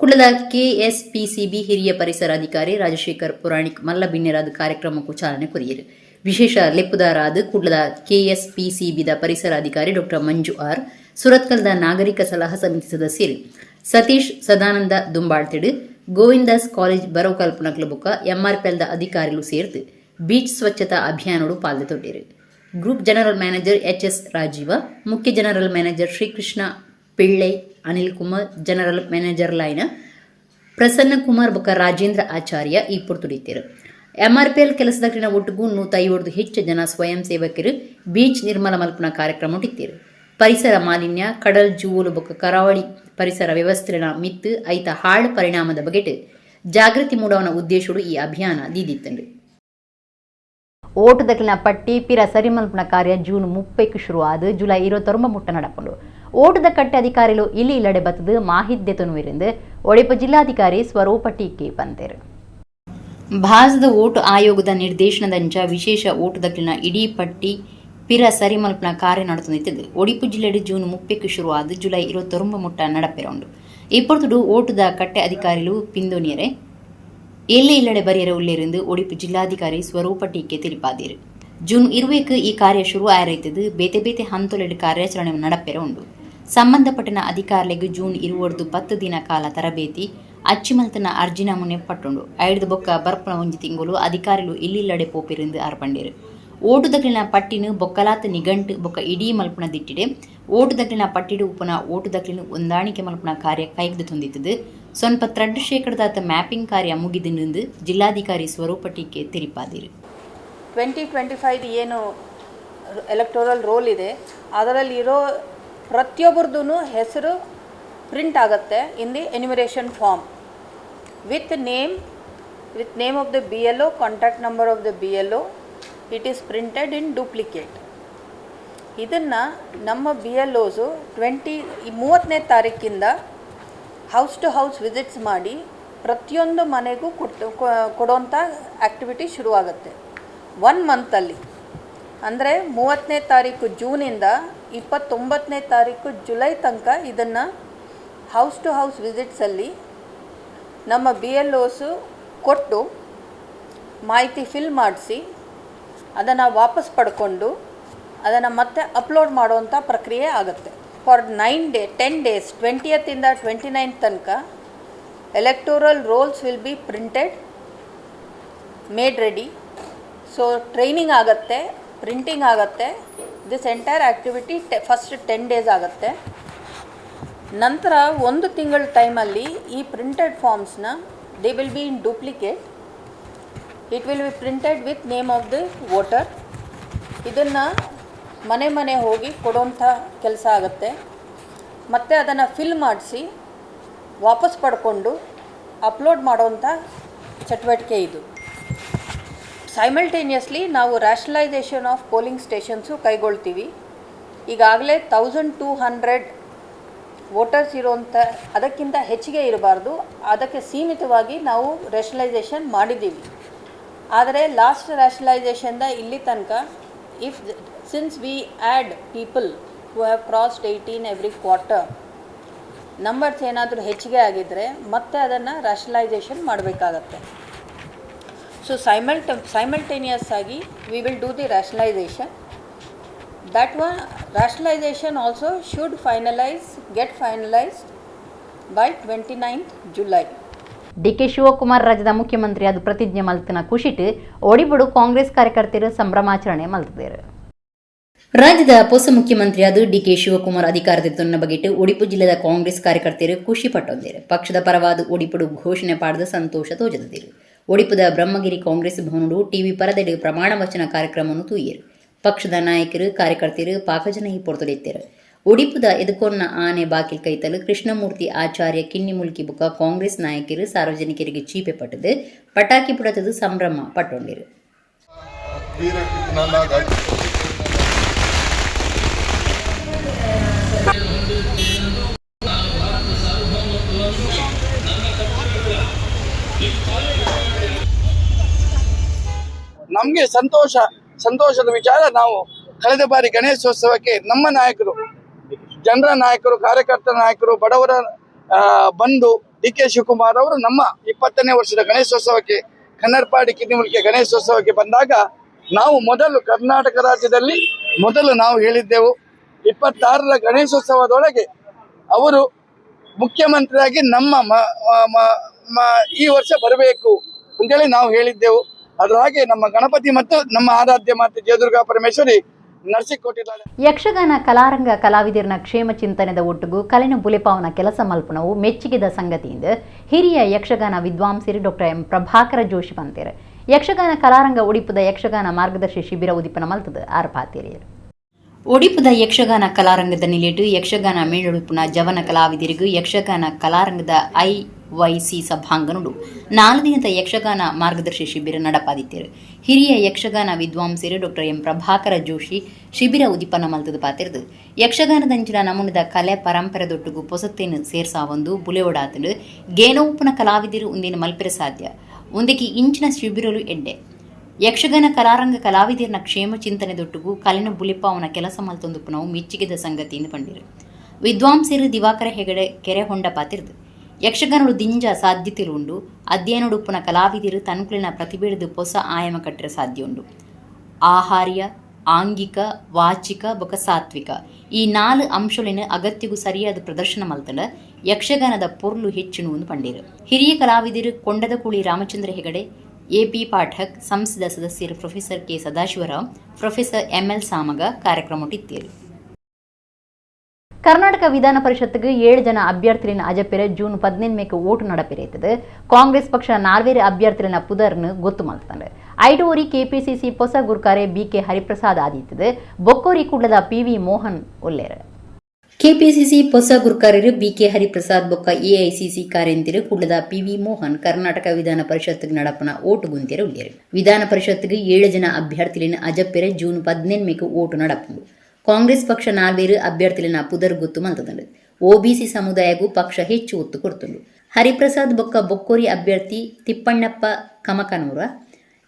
ಕುಡ್ಲದ ಕೆಎಸ್ಪಿಸಿಬಿ ಹಿರಿಯ ಪರಿಸರ ಅಧಿಕಾರಿ ರಾಜಶೇಖರ್ ಪುರಾಣಿಕ್ ಮಲ್ಲ ಬಿನ್ನೆರಾದ ಕಾರ್ಯಕ್ರಮಕ್ಕೂ ಚಾಲನೆ ಕೊರಿಯರು. ವಿಶೇಷ ಲೆಪ್ಪುದಾರಾದ ಕುಡ್ಲದ ಕೆಎಸ್ಪಿಸಿಬಿದ ಪರಿಸರ ಅಧಿಕಾರಿ ಡಾಕ್ಟರ್ ಮಂಜು ಆರ್, ಸುರತ್ಕಲ್ದ ನಾಗರಿಕ ಸಲಹಾ ಸಮಿತಿ ಸದಸ್ಯರು ಸತೀಶ್ ಸದಾನಂದ ದುಂಬಾಳ್ತಿಡು, ಗೋವಿಂದಾಸ್ ಕಾಲೇಜ್ ಬರವು ಕಲ್ಪನಾ ಬೊಕ್ಕ ಎಂಆರ್ಪಿಎಲ್ದ ಅಧಿಕಾರಿಗಳು ಸೇರ್ದು ಬೀಚ್ ಸ್ವಚ್ಛತಾ ಅಭಿಯಾನೋಡು ಪಾಲ್ದೆ ತೊಟ್ಟಿರು. Group general manager H S Rajiv, ಮುಖ್ಯ general manager Srikrishna Pillai, Anil Kumar, general manager line Prasanna Kumar ಬೊಕ್ಕ ರಾಜೇಂದ್ರ ಆಚಾರ್ಯ ಈ ಪೊರ್ತುಡಿತ್ತೇರು. ಎಂಆರ್ಪಿಎಲ್ ಕೆಲಸದಕ್ಕಿನ ಒಟ್ಟುಗು 150 ಹೆಚ್ಚು ಜನ ಸ್ವಯಂ ಸೇವಕರು ಬೀಚ್ ನಿರ್ಮಲ ಮಲ್ಪುನ ಕಾರ್ಯಕ್ರಮ ಇಟ್ಟಿರು. ಪರಿಸರ ಮಾಲಿನ್ಯ, ಕಡಲ್ ಜೂವಲು ಬೊಕ್ಕ ಕರಾವಳಿ ಪರಿಸರ ವ್ಯವಸ್ಥೆನ ಮಿತ್ತು ಐತ ಹಾಳ್ ಪರಿಣಾಮದ ಬಗೆಟ್ ಜಾಗೃತಿ ಮೂಡವನ ಉದ್ದೇಶಡು ಈ ಅಭಿಯಾನ ದೀದಿತ್ತಂಡು. ಓಟುದಕ್ಲಿನ ಪಟ್ಟಿ ಪಿರ ಸರಿಮಲ್ಪುನ ಕಾರ್ಯ ಜೂನ್ 30ಕ್ಕೆ ಶುರುವಾದ ಜುಲೈ 29 ಮುಟ್ಟ ನಡಪುಂಡು. ಓಟದ ಕಟ್ಟೆ ಅಧಿಕಾರಿಲು ಇಲ್ಲಿ ಇಲ್ಲಡೆ ಬತ್ತದು ಮಾಹಿದ್ಯ ತುನುವಿರಿಂದ ಒಡಿಪು ಜಿಲ್ಲಾಧಿಕಾರಿ ಸ್ವರೂಪ ಟೀಕೆ ಬಂದೇರು. ಭಾರತದ ಓಟು ಆಯೋಗದ ನಿರ್ದೇಶನದಂಚ ವಿಶೇಷ ಓಟುದಕ್ಲಿನ ಇಡೀ ಪಟ್ಟಿ ಪಿರ ಸರಿಮಲ್ಪನ ಕಾರ್ಯ ನಡೆದುತ್ತಿದ್ದು, ಒಡಿಪು ಜಿಲ್ಲೆಡು ಜೂನ್ 30ಕ್ಕೆ ಶುರುವಾದ ಜುಲೈ 29 ಮುಟ್ಟ ನಡಪೆರೌಂಡು. ಇಪ್ಪತ್ತುಡು ಓಟುದ ಕಟ್ಟೆ ಅಧಿಕಾರಿಲು ಪಿಂದೋನಿಯರೆ ಎಲ್ಲೆ ಇಲ್ಲಡೆ ಬರಿಯರ ಉಲ್ಲೇರೆಂದು ಒಡಿಪು ಜಿಲ್ಲಾಧಿಕಾರಿ ಸ್ವರೂಪ ಟೀಕೆ ತಿಳಿಪಾದಿರು. ಜೂನ್ 20ಕ್ಕೆ ಈ ಕಾರ್ಯ ಶುರು ಆರೈತದ್ದು, ಬೇತೆ ಬೇತೆ ಹಂತೊಲೆಡು ಕಾರ್ಯಾಚರಣೆ ನಡಪೆರ ಉಂಡು. ಸಂಬಂಧಪಟ್ಟಿನ ಅಧಿಕಾರಿಗಳಿಗೆ ಜೂನ್ 20ರ್ದು 10 ದಿನ ಕಾಲ ತರಬೇತಿ, ಅಚ್ಚಿಮಲ್ತನ ಅರ್ಜಿ ನಮೂನೆ ಪಟ್ಟುಂಡು. ಐಡ್ದು ಬೊಕ್ಕ ಬರ್ಪುನ ಒಂಜಿ ತಿಂಗಳು ಅಧಿಕಾರಿಲು ಇಲ್ಲಿಲ್ಲಡೆ ಪೋಪಿರಿಂದು ಅರ್ಪಂಡೇರು. ಓಟುದಕ್ಲಿನ ಪಟ್ಟಿನ ಬೊಕ್ಕಲಾತ್ ನಿಘಂಟು ಬೊಕ್ಕ ಇಡೀ ಮಲ್ಪುನ ದಿಟ್ಟಿಡೆ ಓಟುದಕ್ಲಿನ ಪಟ್ಟಿಡು ಉಪ್ಪುನ ಓಟುದಕ್ಲಿನ ಹೊಂದಾಣಿಕೆ ಮಲ್ಪುನ ಕಾರ್ಯ ಕೈಗ್ದು ತೊಂದಿತ್ತದು. ಸ್ವಲ್ಪ ತ್ರಡ್ ಶೇಕಡದಾತ ಮ್ಯಾಪಿಂಗ್ ಕಾರ್ಯ ಮುಗಿದು ಜಿಲ್ಲಾಧಿಕಾರಿ ಸ್ವರೂಪ ಟೀಕೆ ತಿಳಿಪಾದಿರು. 2025 ಏನು ಎಲೆಕ್ಟೋರಲ್ ರೋಲ್ ಇದೆ, ಅದರಲ್ಲಿ ಇರೋ ಪ್ರತಿಯೊಬ್ಬರದ್ದು ಹೆಸರು ಪ್ರಿಂಟ್ ಆಗುತ್ತೆ in the enumeration form with name of the BLO, contact number of the BLO. It is printed in duplicate. ಇದನ್ನು ನಮ್ಮ ಬಿ ಎಲ್ ಓಸು 30ನೇ ತಾರೀಕಿಂದ house to house visits ಮಾಡಿ ಪ್ರತಿಯೊಂದು ಮನೆಗೂ ಕೊಟ್ಟು ಕೊಡೋಂಥ ಆ್ಯಕ್ಟಿವಿಟಿ ಶುರುವಾಗುತ್ತೆ. ಒನ್ ಮಂತಲ್ಲಿ, ಅಂದರೆ 30ನೇ ತಾರೀಕು ಜೂನಿಂದ 29ನೇ ತಾರೀಕು ಜುಲೈ ತನಕ ಇದನ್ನು house to house ವಿಸಿಟ್ಸಲ್ಲಿ ನಮ್ಮ ಬಿ ಎಲ್ ಓಸು ಕೊಟ್ಟು, ಮಾಹಿತಿ ಫಿಲ್ ಮಾಡಿಸಿ, ಅದನ್ನು ವಾಪಸ್ ಪಡ್ಕೊಂಡು, ಅದನ್ನು ಮತ್ತೆ ಅಪ್ಲೋಡ್ ಮಾಡುವಂಥ ಪ್ರಕ್ರಿಯೆ ಆಗುತ್ತೆ. For 9 day 10 days, 20ತಿಂದ 29 ತನಕ electoral rolls will be printed, made ready. So training ಆಗುತ್ತೆ, ಪ್ರಿಂಟಿಂಗ್ ಆಗುತ್ತೆ. This entire activity first 10 days ಆಗುತ್ತೆ. ನಂತರ ಒಂದು ತಿಂಗಳ ಟೈಮಲ್ಲಿ ಈ printed ಫಾರ್ಮ್ಸ್ನ, they will be in duplicate, it will be printed with name of the voter. ಇದನ್ನು ಮನೆ ಮನೆ ಹೋಗಿ ಕೊಡೋಂಥ ಕೆಲಸ ಆಗುತ್ತೆ. ಮತ್ತು ಅದನ್ನು ಫಿಲ್ ಮಾಡಿಸಿ, ವಾಪಸ್ ಪಡ್ಕೊಂಡು ಅಪ್ಲೋಡ್ ಮಾಡೋವಂಥ ಚಟುವಟಿಕೆ ಇದು. ಸೈಮಲ್ಟೇನಿಯಸ್ಲಿ ನಾವು rationalisation of polling stations ಕೈಗೊಳ್ತೀವಿ. ಈಗಾಗಲೇ 1200 ವೋಟರ್ಸ್ ಇರುವಂಥ, ಅದಕ್ಕಿಂತ ಹೆಚ್ಚಿಗೆ ಇರಬಾರ್ದು, ಅದಕ್ಕೆ ಸೀಮಿತವಾಗಿ ನಾವು ರ್ಯಾಷನಲೈಸೇಷನ್ ಮಾಡಿದ್ದೀವಿ. ಆದರೆ ಲಾಸ್ಟ್ ರ್ಯಾಷನಲೈಸೇಷನ್ದ ಇಲ್ಲಿ ತನಕ, if since we add people who have crossed 18 every quarter, numbers ಏನಾದರೂ ಹೆಚ್ಚಿಗೆ ಆಗಿದ್ದರೆ ಮತ್ತೆ ಅದನ್ನು ರ್ಯಾಷನಲೈಸೇಷನ್ ಮಾಡಬೇಕಾಗತ್ತೆ. ಸೊ ಸೈಮಲ್ಟೇನಿಯಸ್ ಆಗಿ we will do the rationalisation. That one rationalization also should get finalized by 29th July. DK Shivakumar ರಾಜ್ಯದ ಮುಖ್ಯಮಂತ್ರಿ ಅದು ಪ್ರತಿಜ್ಞೆ ಮಲ್ತನ ಖುಷಿಟ್ ಒಡಿಪುಡು ಕಾಂಗ್ರೆಸ್ ಕಾರ್ಯಕರ್ತರು ಸಂಭ್ರಮಾಚರಣೆ ಮಲ್ತಿದ್ದಾರೆ. ರಾಜ್ಯದ ಹೊಸ ಮುಖ್ಯಮಂತ್ರಿಯಾದ ಡಿಕೆ ಶಿವಕುಮಾರ್ ಅಧಿಕಾರದ ತೊನ್ನ ಬಗೆಟ್ ಒಡಿಪು ಜಿಲ್ಲೆದ ಕಾಂಗ್ರೆಸ್ ಕಾರ್ಯಕರ್ತರು ಖುಷಿ ಪಟ್ಟೊಂದಿರು. ಪಕ್ಷದ ಪರವಾದ ಒಡಿಪುಡು ಘೋಷಣೆ ಪಾಡದ ಸಂತೋಷ ತೋಜದಿರು. ಒಡಿಪುದ ಬ್ರಹ್ಮಗಿರಿ ಕಾಂಗ್ರೆಸ್ ಭವನಡು ಟಿವಿ ಪರದೆಡು ಪ್ರಮಾಣ ವಚನ ಕಾರ್ಯಕ್ರಮವನ್ನು ತೂಯರು. ಪಕ್ಷದ ನಾಯಕರು, ಕಾರ್ಯಕರ್ತರು ಪಾಕಜನ ಈ ಪೊರ್ತುಡಿತ್ತರು. ಒಡಿಪುದ ಎದುಕೊನ್ನ ಆನೆ ಬಾಕಿಲ್ ಕೈತಲು ಕೃಷ್ಣಮೂರ್ತಿ ಆಚಾರ್ಯ ಕಿನ್ನಿಮುಲ್ಕಿ ಬುಕ್ಕ ಕಾಂಗ್ರೆಸ್ ನಾಯಕರು ಸಾರ್ವಜನಿಕರಿಗೆ ಚೀಪೆ ಪಟ್ಟದು, ಪಟಾಕಿ ಪುಡತದು ಸಂಭ್ರಮ ಪಟ್ಟೊಂಡಿರು. ನಮಗೆ ಸಂತೋಷದ ವಿಚಾರ. ನಾವು ಕಳೆದ ಬಾರಿ ಗಣೇಶೋತ್ಸವಕ್ಕೆ ನಮ್ಮ ನಾಯಕರು, ಜನರ ನಾಯಕರು, ಕಾರ್ಯಕರ್ತರ ನಾಯಕರು, ಬಡವರ ಬಂಧು ಡಿ ಕೆ ಶಿವಕುಮಾರ್ ಅವರು ನಮ್ಮ 20ನೇ ವರ್ಷದ ಗಣೇಶೋತ್ಸವಕ್ಕೆ ಕನ್ನರ್ಪಾಡಿ ಕಿನ್ನಿಮುಲ್ಕಿ ಗಣೇಶೋತ್ಸವಕ್ಕೆ ಬಂದಾಗ ನಾವು ಮೊದಲು ಕರ್ನಾಟಕ ರಾಜ್ಯದಲ್ಲಿ ಮೊದಲು ನಾವು ಹೇಳಿದ್ದೆವು, 26ರ ಗಣೇಶೋತ್ಸವದೊಳಗೆ ಅವರು ಮುಖ್ಯಮಂತ್ರಿಯಾಗಿ ನಮ್ಮ ಈ ವರ್ಷ ಬರಬೇಕು ಅಂತೇಳಿ ನಾವು ಹೇಳಿದ್ದೆವು. ಅದರ ಹಾಗೆ ನಮ್ಮ ಗಣಪತಿ ಮತ್ತು ನಮ್ಮ ಆರಾಧ್ಯ ಮಾತೆ ಜಯದುರ್ಗಾ ಪರಮೇಶ್ವರಿ ನರಸಿಕೊಟ್ಟಿದ್ದಾಳೆ. ಯಕ್ಷಗಾನ ಕಲಾರಂಗ ಕಲಾವಿದರನ ಕ್ಷೇಮ ಚಿಂತನೆದ ಒಟ್ಟುಗು ಕಲೆನ ಬುಲೆಪಾವನ ಕೆಲಸ ಮಲ್ಪನವು ಮೆಚ್ಚುಗೆದ ಸಂಗತಿಯಿಂದ ಹಿರಿಯ ಯಕ್ಷಗಾನ ವಿದ್ವಾಂಸರು ಡಾಕ್ಟರ್ ಎಂ ಪ್ರಭಾಕರ ಜೋಶಿ ಬಂತೇರು. ಯಕ್ಷಗಾನ ಕಲಾರಂಗ ಒಡಿಪುದ ಯಕ್ಷಗಾನ ಮಾರ್ಗದರ್ಶಿ ಶಿಬಿರ ಉದಿಪನ ಮಲ್ತದ ಆರ್ಪಾತೇರಿಯರು. ಒಡಿಪುದ ಯಕ್ಷಗಾನ ಕಲಾರಂಗದ ನಿಲೆಟು ಯಕ್ಷಗಾನ ಮೇಳುಡುಪುನ ಜವನ ಕಲಾವಿದರಿಗೂ ಯಕ್ಷಗಾನ ಕಲಾರಂಗದ ಐವೈಸಿ ಸಭಾಂಗನುಡು 4 ದಿನದ ಯಕ್ಷಗಾನ ಮಾರ್ಗದರ್ಶಿ ಶಿಬಿರ ನಡಪಾದಿತ್ತೇರು. ಹಿರಿಯ ಯಕ್ಷಗಾನ ವಿದ್ವಾಂಸರು ಡಾಕ್ಟರ್ ಎಂ ಪ್ರಭಾಕರ ಜೋಶಿ ಶಿಬಿರ ಉದಿಪನ ಮಲ್ತದ ಪಾತಿರ್ದು ಯಕ್ಷಗಾನದಂಚಿನ ನಮೂನದ ಕಲೆ ಪರಂಪರೆದೊಟ್ಟುಗು ಪೊಸತ್ತೇನು ಸೇರ್ಸಾವೊಂದು ಬುಲೆವಡಾತನು ಗೇನೋಪುನ ಕಲಾವಿದರು ಒಂದೇನು ಮಲ್ಪೆರೆ ಸಾಧ್ಯ ಒಂದಕ್ಕೆ ಇಂಚಿನ ಶಿಬಿರಲು ಎಡ್ಡೆ. ಯಕ್ಷಗಾನ ಕಲಾರಂಗ ಕಲಾವಿದರನ ಕ್ಷೇಮ ಚಿಂತನೆ ದೊಟ್ಟುಗು ಕಲೆನ ಬುಲಿಪಾವನ ಕೆಲಸ ಮಲ್ತೊಂದು ಪುನವು ಮೆಚ್ಚುಗೆದ ಸಂಗತಿಯಿಂದ ಪಂಡಿರು. ವಿದ್ವಾಂಸರು ದಿವಾಕರ ಹೆಗಡೆ ಕೆರೆಹೊಂಡ ಪಾತಿರ್ದು ಯಕ್ಷಗಾನಡು ದಿಂಜ ಸಾಧ್ಯತೆಲು ಉಂಡು. ಅಧ್ಯಯನಡುಪ್ಪುನ ಕಲಾವಿದರು ತನ್ಕುಲಿನ ಪ್ರತಿಭೆಡ್ದು ಪೊಸ ಆಯಾಮ ಕಟ್ಟರೆ ಸಾಧ್ಯ ಉಂಡು. ಆಹಾರ್ಯ, ಆಂಗಿಕ, ವಾಚಿಕ ಬೊಕ ಸಾತ್ವಿಕ ಈ 4 ಅಂಶಗಳಿನ ಅಗತ್ಯಗೂ ಸರಿಯಾದ ಪ್ರದರ್ಶನ ಮಲ್ತಂಡ ಯಕ್ಷಗಾನದ ಪೊರ್ಲು ಹೆಚ್ಚಿನು ಎಂದು ಪಂಡೀರು. ಹಿರಿಯ ಕಲಾವಿದರು ಕೊಂಡದಕೂಳಿ ರಾಮಚಂದ್ರ ಹೆಗಡೆ, ಎಪಿ ಪಾಠಕ್, ಸಂಸದ ಸದಸ್ಯರು professor K Sadashivarao, professor ML Samaga ಕಾರ್ಯಕ್ರಮ ಇತ್ತೀರು. ಕರ್ನಾಟಕ ವಿಧಾನ ಪರಿಷತ್ಗೆ 7 ಜನ ಅಭ್ಯರ್ಥಿಗಳಿನ ಅಜಪೆರೆ ಜೂನ್ 18 ಓಟು நடப்பிரைத்தது. ಕಾಂಗ್ರೆಸ್ ಪಕ್ಷ 4 ಅಭ್ಯರ್ಥಿಗಳಿನ ಪುದರ್ನು ಗೊತ್ತು ಮಲ್ತಂಡು. ಐಡೋರಿ ಕೆಪಿಸಿಸಿ ಪೊಸ ಗುರ್ಕಾರೆ ಬಿಕೆ ಹರಿಪ್ರಸಾದ್ ಆದಿತ್ತದು. ಬೊಕ್ಕೋರಿ ಕೂಡದ ಪಿವಿ ಮೋಹನ್ ಒಲ್ಲೇರು. ಕೆಪಿಸಿಸಿ ಪೊಸ ಗುರ್ಕಾರರು ಬಿಕೆ ಹರಿಪ್ರಸಾದ್ ಬೊಕ್ಕ ಎಐಸಿಸಿ ಕಾರ್ಯಂತಿರು ಕೂಡದ ಪಿವಿ ಮೋಹನ್ ಕರ್ನಾಟಕ ವಿಧಾನ ಪರಿಷತ್ ನಡಪನ ಓಟು ಗುಂತಿರು ಉಳ್ಳೇರು. ವಿಧಾನ ಪರಿಷತ್ಗೆ 7 ಜನ ಅಭ್ಯರ್ಥಿಗಳಿನ ಅಜಪೆರೆ ಜೂನ್ 18 ಓಟು ನಡಪುಂಡು. ಕಾಂಗ್ರೆಸ್ ಪಕ್ಷ 4 ಅಭ್ಯರ್ಥಿಗಳಿನ ಪುದರ್ ಗೊತ್ತು ಮಲ್ತದಂಡು. ಒಬಿಸಿ ಸಮುದಾಯಗೂ ಪಕ್ಷ ಹೆಚ್ಚು ಒತ್ತು ಕೊಡ್ತುಂಡು. ಹರಿಪ್ರಸಾದ್ ಬೊಕ್ಕ ಬೊಕ್ಕೋರಿ ಅಭ್ಯರ್ಥಿ ತಿಪ್ಪಣ್ಣಪ್ಪ ಕಮಕನೂರ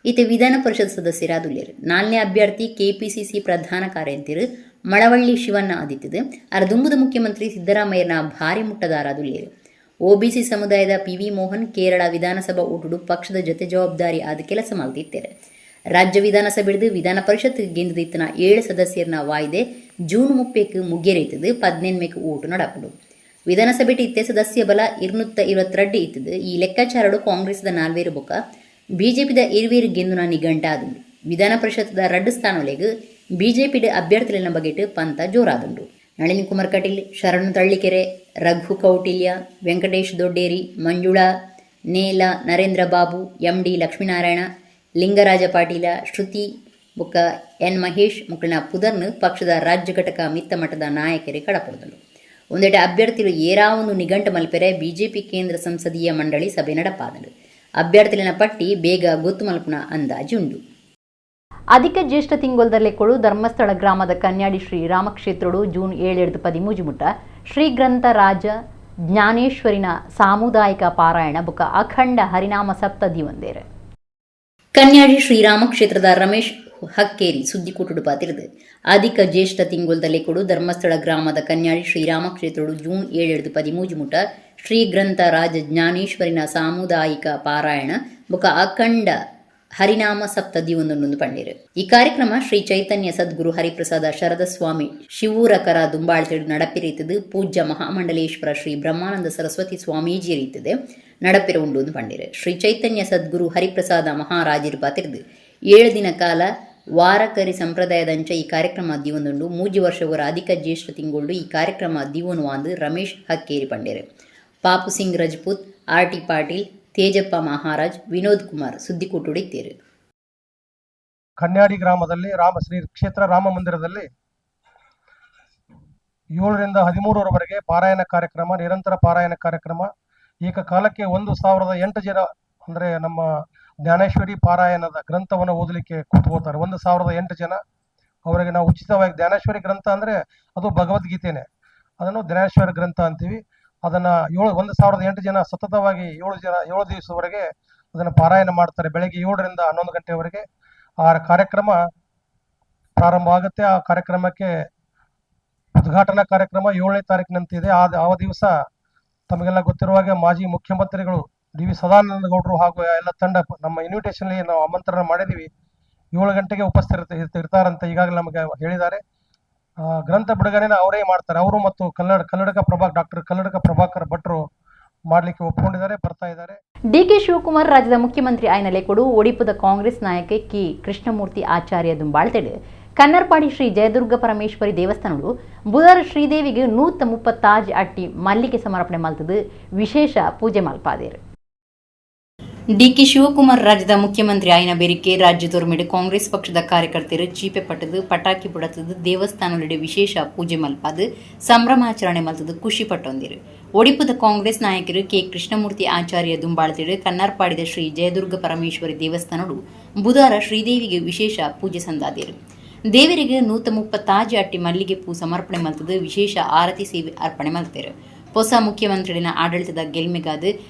ಈತ ವಿಧಾನ ಪರಿಷತ್ ಸದಸ್ಯರಾದುಲ್ಲೇರು. 4ನೇ ಅಭ್ಯರ್ಥಿ ಕೆಪಿಸಿಸಿ ಪ್ರಧಾನ ಕಾರ್ಯಂತಿರು ಮಳವಳ್ಳಿ ಶಿವಣ್ಣ ಆದಿತ್ತದು. ಅರದುಂಬುದ ಮುಖ್ಯಮಂತ್ರಿ ಸಿದ್ದರಾಮಯ್ಯನ ಭಾರಿ ಮುಟ್ಟದಾರಾದುಲ್ಲೇರು. ಒಬಿಸಿ ಸಮುದಾಯದ ಪಿವಿ ಮೋಹನ್ ಕೇರಳ ವಿಧಾನಸಭಾ ಓಟುಡು ಪಕ್ಷದ ಜೊತೆ ಜವಾಬ್ದಾರಿ ಆದ ಕೆಲಸ ಮಲ್ತಿತ್ತೇರು. ರಾಜ್ಯ ವಿಧಾನಸಭೆಡ್ದು ವಿಧಾನ ಪರಿಷತ್ ಗೆಂದಿತ್ತನ 7 ಸದಸ್ಯರನ ವಾಯ್ದೆ ಜೂನ್ 30 ಮುಗಿಯರೈತದು. 18 ಓಟು ನಡಪುಂಡು. ವಿಧಾನಸಭೆ ಇತ್ತೆ ಸದಸ್ಯ ಬಲ 222 ಇತ್ತದು. ಈ ಲೆಕ್ಕಾಚಾರಡು ಕಾಂಗ್ರೆಸ್ದ 4 ಬೊಕ್ಕ ಬಿಜೆಪಿದ 2 ಗೆಂದುನ ನಿಘಂಟ ಆದುಂಡು. ವಿಧಾನ ಪರಿಷತ್ದ 2 ಸ್ಥಾನೊಲೆಗ್ ಬಿಜೆಪಿದ ಅಭ್ಯರ್ಥಿಗಳ ಬಗೆಟ್ ಪಂತ ಜೋರಾದುಂಡು. ನಳಿನ್ ಕುಮಾರ್ ಕಟೀಲ್, ಶರಣು ತಳ್ಳಿಕೆರೆ, ರಘು ಕೌಟಿಲ್ಯ, ವೆಂಕಟೇಶ್ ದೊಡ್ಡೇರಿ, ಮಂಜುಳಾ ನೇಲ, ನರೇಂದ್ರ ಬಾಬು, ಎಂಡಿ ಲಕ್ಷ್ಮೀನಾರಾಯಣ, ಲಿಂಗರಾಜ ಪಾಟೀಲ, ಶ್ರುತಿ ಬುಕ್ಕ ಎನ್ ಮಹೇಶ್ ಮುಕ್ಕಳ ಪುದರ್ನು ಪಕ್ಷದ ರಾಜ್ಯ ಘಟಕ ಮಿತ್ತ ಮಟ್ಟದ ನಾಯಕರೇ ಕಡಪಡುತ್ತಳು. ಒಂದೆಟ ಅಭ್ಯರ್ಥಿಗಳು ಏರಾವೊಂದು ನಿಘಂಟು ಮಲ್ಪೆರೆ ಬಿಜೆಪಿ ಕೇಂದ್ರ ಸಂಸದೀಯ ಮಂಡಳಿ ಸಭೆ ನಡಪಾದಳು. ಅಭ್ಯರ್ಥಿಗಳ ಪಟ್ಟಿ ಬೇಗ ಗೊತ್ತು ಮಲ್ಪುನ ಅಂದಾಜುಂಡು. ಅಧಿಕ ಜ್ಯೇಷ್ಠ ತಿಂಗೊಲ್ದಲ್ಲೆಕೊಳು ಧರ್ಮಸ್ಥಳ ಗ್ರಾಮದ ಕನ್ಯಾಡಿ ಶ್ರೀ ರಾಮಕ್ಷೇತ್ರಡು ಜೂನ್ 7 13 ಮುಟ್ಟ ಶ್ರೀ ಗ್ರಂಥ ರಾಜ ಜ್ಞಾನೇಶ್ವರಿನ ಸಾಮುದಾಯಿಕ ಪಾರಾಯಣ ಬುಕ್ಕ ಅಖಂಡ ಹರಿನಾಮ ಸಪ್ತದಿ ಒಂದೇರು. ಕನ್ಯಾಡಿ ಶ್ರೀರಾಮಕ್ಷೇತ್ರದ ರಮೇಶ್ ಹಕ್ಕೇರಿ ಸುದ್ದಿಕೂಟುಡು ಪಾತಿರದು. ಅಧಿಕ ಜ್ಯೇಷ್ಠ ತಿಂಗೊಲ್ದಲ್ಲೆಕೊಡು ಧರ್ಮಸ್ಥಳ ಗ್ರಾಮದ ಕನ್ಯಾಡಿ ಶ್ರೀರಾಮಕ್ಷೇತ್ರಡು ಜೂನ್ 7 13 ಮುಟ್ಟ ಶ್ರೀ ಗ್ರಂಥ ರಾಜ ಜ್ಞಾನೇಶ್ವರಿನ ಸಾಮುದಾಯಿಕ ಪಾರಾಯಣ ಬುಕ್ಕ ಅಖಂಡ ಹರಿನಾಮ ಸಪ್ತದಿ ಒಂದೊಂದೊಂದು ಪಂಡಿರು. ಈ ಕಾರ್ಯಕ್ರಮ ಶ್ರೀ ಚೈತನ್ಯ ಸದ್ಗುರು ಹರಿಪ್ರಸಾದ ಶರದ ಸ್ವಾಮಿ ಶಿವೂರಕರ ದುಂಬಾಳ್ತಿಡು ನಡಪಿರೀತದು. ಪೂಜ್ಯ ಮಹಾಮಂಡಲೇಶ್ವರ ಶ್ರೀ ಬ್ರಹ್ಮಾನಂದ ಸರಸ್ವತಿ ಸ್ವಾಮೀಜಿ ರೀತದೆ ನಡಪಿರ ಉಂಡು ಒಂದು ಪಂಡಿರು. ಶ್ರೀ ಚೈತನ್ಯ ಸದ್ಗುರು ಹರಿಪ್ರಸಾದ ಮಹಾರಾಜರು ಪಾತಿರ್ದು 7 ದಿನ ಕಾಲ ವಾರಕರಿ ಸಂಪ್ರದಾಯದಂಚ ಈ ಕಾರ್ಯಕ್ರಮ ದಿವೊಂದುಂಡು. 3 ವರ್ಷವರ ಅಧಿಕ ಜ್ಯೇಷ್ಠ ತಿಂಗಳು ಈ ಕಾರ್ಯಕ್ರಮ ದಿವನು ಅಂದು ರಮೇಶ್ ಹಕ್ಕೇರಿ ಪಂಡೇರು. ಪಾಪು ಸಿಂಗ್ ರಜಪೂತ್, ಆರ್ ಟಿ ಪಾಟೀಲ್, ತೇಜಪ್ಪ ಮಹಾರಾಜ್, ವಿನೋದ್ ಕುಮಾರ್ ಸುದ್ದಿಕೂಟುಡಿತ್ತೇರು. ಕನ್ಯಾಡಿ ಗ್ರಾಮದಲ್ಲಿ ಶ್ರೀ ಕ್ಷೇತ್ರ ರಾಮ ಮಂದಿರದಲ್ಲಿ 7 ರಿಂದ 13ರವರೆಗೆ ಪಾರಾಯಣ ಕಾರ್ಯಕ್ರಮ, ನಿರಂತರ ಪಾರಾಯಣ ಕಾರ್ಯಕ್ರಮ. ಏಕಕಾಲಕ್ಕೆ 1008 ಜನ ಅಂದರೆ ನಮ್ಮ ಜ್ಞಾನೇಶ್ವರಿ ಪಾರಾಯಣದ ಗ್ರಂಥವನ್ನು ಓದಲಿಕ್ಕೆ ಕೂತ್ಕೋತಾರೆ. 1008 ಜನ ಅವರಿಗೆ ನಾವು ಉಚಿತವಾಗಿ ಜ್ಞಾನೇಶ್ವರಿ ಗ್ರಂಥ ಅಂದರೆ ಅದು ಭಗವದ್ಗೀತೆನೇ, ಅದನ್ನು ಜ್ಞಾನೇಶ್ವರಿ ಗ್ರಂಥ ಅಂತೀವಿ. ಅದನ್ನು 1008 ಜನ ಸತತವಾಗಿ 7 ದಿವಸದವರೆಗೆ ಅದನ್ನು ಪಾರಾಯಣ ಮಾಡ್ತಾರೆ. ಬೆಳಗ್ಗೆ 7ರಿಂದ 11 ಗಂಟೆವರೆಗೆ ಆ ಕಾರ್ಯಕ್ರಮ ಪ್ರಾರಂಭ ಆಗುತ್ತೆ. ಆ ಕಾರ್ಯಕ್ರಮಕ್ಕೆ ಉದ್ಘಾಟನಾ ಕಾರ್ಯಕ್ರಮ 7ನೇ ತಾರೀಕಿನಂತಿದೆ. ಆ ದಿವಸ ತಮಗೆಲ್ಲ ಗೊತ್ತಿರುವ ಹಾಗೆ ಮಾಜಿ ಮುಖ್ಯಮಂತ್ರಿಗಳು ಡಿ ವಿ ಸದಾನಂದ ಗೌಡರು ಹಾಗೂ ಎಲ್ಲ ತಂಡ ನಮ್ಮ ಇನ್ವಿಟೇಷನ್ಲಿ ನಾವು ಆಮಂತ್ರಣ ಮಾಡಿದ್ದೀವಿ. 7 ಗಂಟೆಗೆ ಉಪಸ್ಥಿತ ಇರ್ತಾರಂತ ಈಗಾಗಲೇ ನಮಗೆ ಹೇಳಿದ್ದಾರೆ. ಗ್ರಂಥ ಬಿಡುಗಡೆನ ಅವರೇ ಮಾಡ್ತಾರೆ. ಅವರು ಮತ್ತು ಕನ್ನಡಕ ಡಾಕ್ಟರ್ ಕನ್ನಡಕ ಪ್ರಭಾಕರ್ ಭಟ್ರು ಮಾಡಲಿಕ್ಕೆ ಒಪ್ಪಿಕೊಂಡಿದ್ದಾರೆ, ಬರ್ತಾ ಇದ್ದಾರೆ. ಡಿಕೆ ಶಿವಕುಮಾರ್ ರಾಜ್ಯದ ಮುಖ್ಯಮಂತ್ರಿ ಆಯ್ನ ಲೇಕೊಡು ಒಡಿಪುದ ಕಾಂಗ್ರೆಸ್ ನಾಯಕ ಕೆ ಕೃಷ್ಣಮೂರ್ತಿ ಆಚಾರ್ಯ ದುಂಬಾಳ್ತೆಡು ಕನ್ನರ್ಪಾಡಿ ಶ್ರೀ ಜಯದುರ್ಗ ಪರಮೇಶ್ವರಿ ದೇವಸ್ಥಾನಡು ಬುಧವಾರ ಶ್ರೀದೇವಿಗೆ 136 ಅಟ್ಟಿ ಮಲ್ಲಿಗೆ ಸಮರ್ಪಣೆ ಮಲ್ತದು ವಿಶೇಷ ಪೂಜೆ ಮಲ್ಪಾದೇರು. ಡಿಕೆ ಶಿವಕುಮಾರ್ ರಾಜ್ಯದ ಮುಖ್ಯಮಂತ್ರಿ ಆಯ್ನ ಬೇರಿಕೆ ರಾಜ್ಯದೊರ್ಮೆಡು ಕಾಂಗ್ರೆಸ್ ಪಕ್ಷದ ಕಾರ್ಯಕರ್ತರು ಚೀಪೆ ಪಟ್ಟದು ಪಟಾಕಿ ಪುಡತದು ದೇವಸ್ಥಾನದಲ್ಲಿ ವಿಶೇಷ ಪೂಜೆ ಮಲ್ಪಾದು ಸಂಭ್ರಮಾಚರಣೆ ಮಲ್ತದು ಖುಷಿ ಪಟ್ಟೊಂದಿರು. ಒಡಿಪುದ ಕಾಂಗ್ರೆಸ್ ನಾಯಕರು ಕೆ ಕೃಷ್ಣಮೂರ್ತಿ ಆಚಾರ್ಯ ದುಂಬಾಳ್ತಿಡು ಕನ್ನರ್ಪಾಡಿದ ಶ್ರೀ ಜಯದುರ್ಗ ಪರಮೇಶ್ವರಿ ದೇವಸ್ಥಾನಡು ಬುಧವಾರ ಶ್ರೀದೇವಿಗೆ ವಿಶೇಷ ಪೂಜೆ ಸಂದಾದೇರು. ದೇವರಿಗೆ 136 ಅಟ್ಟಿ ಮಲ್ಲಿಗೆ ಪೂ ಸಮರ್ಪಣೆ ಮಲ್ತದು ವಿಶೇಷ ಆರತಿ ಸೇವೆ ಅರ್ಪಣೆ ಮಲ್ತೇರು. ಹೊಸ ಮುಖ್ಯಮಂತ್ರಿನ ಆಡಳಿತದ ಗೆಲ್ಮೆಗಾದ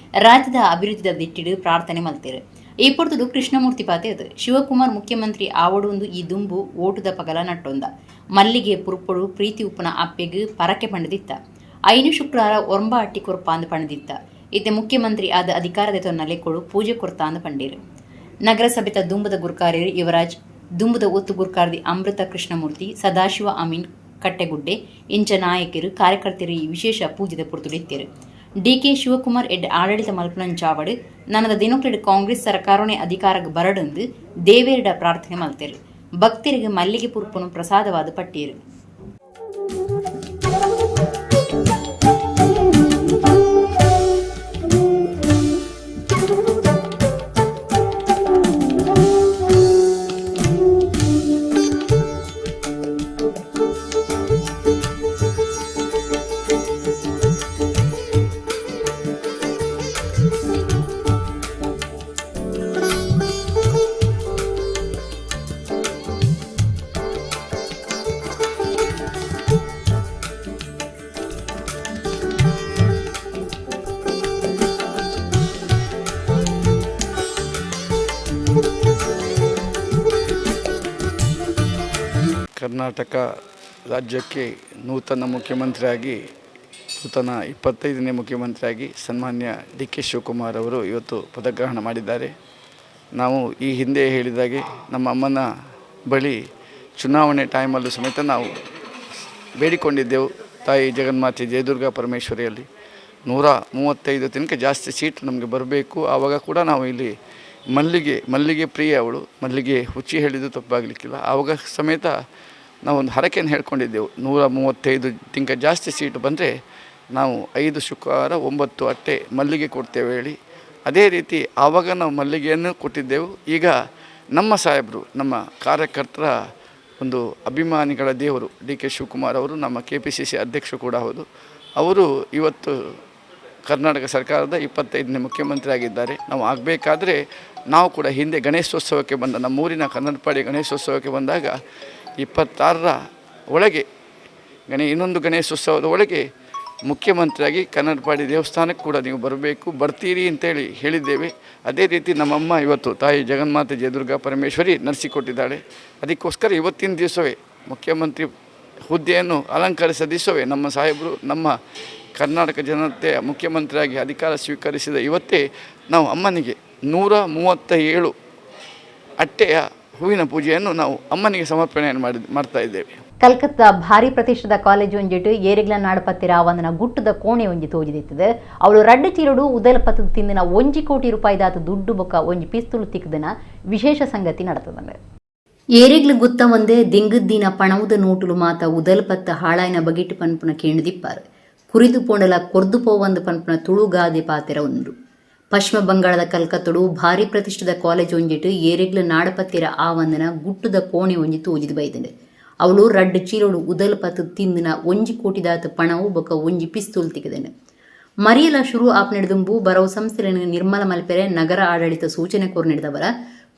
ರಾಜ್ಯದ ಅಭಿವೃದ್ಧಿದ ದಿಟ್ಟಿಡು ಪ್ರಾರ್ಥನೆ ಮಲ್ತೇರು. ಈ ಪೊರ್ತುಡು ಕೃಷ್ಣಮೂರ್ತಿ ಪಾತೆಯದು ಶಿವಕುಮಾರ್ ಮುಖ್ಯಮಂತ್ರಿ ಆವಡೊಂದು ಈ ದುಂಬು ಓಟುದ ಪಗಲ ನಟ್ಟೊಂದ ಮಲ್ಲಿಗೆ ಪುರ್ಪೊಡು ಪ್ರೀತಿ ಉಪ್ಪುನ ಅಪ್ಪೆಗ್ ಪರಕೆ ಪಂಡದಿತ್ತ ಐನು ಶುಕ್ರಾರ ಒರಂಬ ಅಟ್ಟಿ ಕೊರ್ಪಾಂದು ಪಂಡದಿತ್ತ ಇತ್ತೆ ಮುಖ್ಯಮಂತ್ರಿ ಆದ ಅಧಿಕಾರದ ತೊನ್ನಲೆ ಕೊಡು ಪೂಜೆ ಕೊರ್ತಾಂದು ಪಂಡೀರು. ನಗರಸಭೆತ ದುಂಬದ ಗುರ್ಕಾರ್ಯರು ಯುವರಾಜ್, ದುಂಬದ ಒತ್ತು ಗುರ್ಕಾರ್ದಿ ಅಮೃತ ಕೃಷ್ಣಮೂರ್ತಿ, ಸದಾಶಿವ ಅಮೀನ್ ಕಟ್ಟೆಗುಡ್ಡೆ ಇಂಚ ನಾಯಕರು ಕಾರ್ಯಕರ್ತರು ಈ ವಿಶೇಷ ಪೂಜೆದ ಪೊರ್ತುಡಿತ್ತೇರು. ಡಿಕೆ ಶಿವಕುಮಾರ್ ಎಡ್ ಆಡಳಿತ ಮಲ್ಪುನಂಚಾವಡು ನನದ ದಿನಕ್ಲೆಡ್ ಕಾಂಗ್ರೆಸ್ ಸರ್ಕಾರನೇ ಅಧಿಕಾರಕ್ಕೆ ಬರಡಂದು ದೇವೇರಡ ಪ್ರಾರ್ಥನೆ ಮಲ್ತೇರು. ಭಕ್ತರಿಗೆ ಮಲ್ಲಿಗೆ ಪುರ್ಪುನು ಪ್ರಸಾದವಾದ ಪಟ್ಟಿಯರು. ಕರ್ನಾಟಕ ರಾಜ್ಯಕ್ಕೆ ನೂತನ ಮುಖ್ಯಮಂತ್ರಿಯಾಗಿ, ನೂತನ 25ನೇ ಮುಖ್ಯಮಂತ್ರಿಯಾಗಿ ಸನ್ಮಾನ್ಯ ಡಿ ಕೆ ಶಿವಕುಮಾರ್ ಅವರು ಇವತ್ತು ಪದಗ್ರಹಣ ಮಾಡಿದ್ದಾರೆ. ನಾವು ಈ ಹಿಂದೆ ಹೇಳಿದಾಗೆ ನಮ್ಮ ಅಮ್ಮನ ಬಳಿ ಚುನಾವಣೆ ಟೈಮಲ್ಲೂ ಸಮೇತ ನಾವು ಬೇಡಿಕೊಂಡಿದ್ದೆವು. ತಾಯಿ ಜಗನ್ಮಾತೆ ಜಯದುರ್ಗಾ ಪರಮೇಶ್ವರಿಯಲ್ಲಿ 135 ತನಕ ಜಾಸ್ತಿ ಸೀಟ್ ನಮಗೆ ಬರಬೇಕು. ಆವಾಗ ಕೂಡ ನಾವು ಇಲ್ಲಿ ಮಲ್ಲಿಗೆ ಮಲ್ಲಿಗೆ ಪ್ರಿಯ ಅವಳು, ಮಲ್ಲಿಗೆ ಹುಚ್ಚಿ ಹೇಳಿದ್ದು ತಪ್ಪಾಗಲಿಕ್ಕಿಲ್ಲ. ಆವಾಗ ಸಮೇತ ನಾವೊಂದು ಹರಕೆಯನ್ನು ಹೇಳ್ಕೊಂಡಿದ್ದೆವು. 135 ತನಕ ಜಾಸ್ತಿ ಸೀಟು ಬಂದರೆ ನಾವು 5 ಶುಕ್ರವಾರ 9 ಅಟ್ಟೆ ಮಲ್ಲಿಗೆ ಕೊಡ್ತೇವೆ ಹೇಳಿ. ಅದೇ ರೀತಿ ಆವಾಗ ನಾವು ಮಲ್ಲಿಗೆಯನ್ನು ಕೊಟ್ಟಿದ್ದೆವು. ಈಗ ನಮ್ಮ ಸಾಹೇಬರು, ನಮ್ಮ ಕಾರ್ಯಕರ್ತರ ಒಂದು ಅಭಿಮಾನಿಗಳ ದೇವರು ಡಿ ಕೆ ಶಿವಕುಮಾರ್ ಅವರು, ನಮ್ಮ ಕೆಪಿಸಿಸಿ ಅಧ್ಯಕ್ಷರು ಕೂಡ ಹೌದು. ಅವರು ಇವತ್ತು ಕರ್ನಾಟಕ ಸರ್ಕಾರದ 25ನೇ ಮುಖ್ಯಮಂತ್ರಿ ಆಗಿದ್ದಾರೆ. ನಾವು ಆಗಬೇಕಾದ್ರೆ ನಾವು ಕೂಡ ಹಿಂದೆ ಗಣೇಶೋತ್ಸವಕ್ಕೆ ಬಂದ, ನಮ್ಮೂರಿನ ಕನ್ನಡಪಾಡಿ ಗಣೇಶೋತ್ಸವಕ್ಕೆ ಬಂದಾಗ 26ರ ಒಳಗೆ ಇನ್ನೊಂದು ಗಣೇಶೋತ್ಸವದ ಒಳಗೆ ಮುಖ್ಯಮಂತ್ರಿಯಾಗಿ ಕನ್ನಡಪಾಡಿ ದೇವಸ್ಥಾನಕ್ಕೆ ಕೂಡ ನೀವು ಬರಬೇಕು, ಬರ್ತೀರಿ ಅಂತೇಳಿ ಹೇಳಿದ್ದೇವೆ. ಅದೇ ರೀತಿ ನಮ್ಮಮ್ಮ ಇವತ್ತು ತಾಯಿ ಜಗನ್ಮಾತೆ ಜಯದುರ್ಗಾ ಪರಮೇಶ್ವರಿ ನಡೆಸಿಕೊಟ್ಟಿದ್ದಾಳೆ. ಅದಕ್ಕೋಸ್ಕರ ಇವತ್ತಿನ ದಿವಸವೇ ಮುಖ್ಯಮಂತ್ರಿ ಹುದ್ದೆಯನ್ನು ಅಲಂಕರಿಸಿದ ದಿವಸವೇ ನಮ್ಮ ಸಾಹೇಬರು ನಮ್ಮ ಕರ್ನಾಟಕ ಜನತೆಯ ಮುಖ್ಯಮಂತ್ರಿಯಾಗಿ ಅಧಿಕಾರ ಸ್ವೀಕರಿಸಿದ ಇವತ್ತೇ ನಾವು ಅಮ್ಮನಿಗೆ 137 ಅಟ್ಟೆಯ ಹೂವಿನ ಪೂಜೆಯನ್ನು ನಾವು ಅಮ್ಮನಿಗೆ ಸಮರ್ಪಣೆಯನ್ನು ಮಾಡ್ತಾ ಇದ್ದೇವೆ. ಕಲ್ಕತ್ತಾ ಭಾರಿ ಪ್ರತಿಷ್ಠಿತ ಕಾಲೇಜು ಒಂಜಿಟ್ಟು ಏರಿಗ್ಲ ನಾಡಪತ್ತಿರ ಒಂದನ ಗುಟ್ಟದ ಕೋಣೆ ಒಂಜಿ ತೋಜಿದಿತ್ತದೆ. ಅವಳು ರಡ್ಡು ಚೀರುಡು ಉದಲ್ ಪತ್ತದ ತಿಂದಿನ 1 ಕೋಟಿ ರೂಪಾಯಿದಾತ ದುಡ್ಡು ಬೊಕ್ಕ ಒಂಜಿ ಪಿಸ್ತೂಲು ತಿಕ್ಕದನ ವಿಶೇಷ ಸಂಗತಿ ನಡತದಂದೆ. ಏರಿಗ್ಲು ಗುತ್ತ ಒಂದೇ ದಿಂಗುದ್ದಿನ ಪಣವುದ ನೋಟುಲು ಮಾತ ಉದಲ್ ಪತ್ತ ಹಾಳಾಯಿನ ಬಗೆಟ್ ಪನ್ಪುನ ಕೇಣುದಿಪ್ಪಾರು. ಕುರಿದು ಪೋಂಡಲ ಕೊರ್ದು ಪೋವಂದು ಪನ್ಪುನ ತುಳುಗಾದೆ ಪಾತೆರ ಉಂಡು. ಪಶ್ಚಿಮ ಬಂಗಾಳದ ಕಲ್ಕತ್ತಡು ಭಾರಿ ಪ್ರತಿಷ್ಠಿತ ಕಾಲೇಜ್ ಒಂಜಿಟ್ಟು ಏರಿಗ್ಲು ನಾಡಪತ್ತಿರ ಆ ಒಂದನ ಗುಟ್ಟುದ ಕೋಣೆ ಒಂಜಿ ತೋಜಿದು ಬೈದಂಡೆ. ಅವಳು ರಡ್ಡು ಚೀಲೋಡು ಉದಲ್ ಪತ್ತು ತಿಂದಿನ 1 ಕೋಟಿದಾತ ಪಣವು ಬೊಕ್ಕ ಒಂಜಿ ಪಿಸ್ತೂಲ್ ತಿಕ್ಕದನು. ಮರಿಯಲ ಶುರು ಆಪನೆಡ್ದುಂಬು ಬರವು ಸಂಸ್ಥೆಲೆನ್ ನಿರ್ಮಲ ಮಲ್ಪೆರೆ ನಗರ ಆಡಳಿತ ಸೂಚನೆ ಕೊರ್ನೆಡ್ದವರ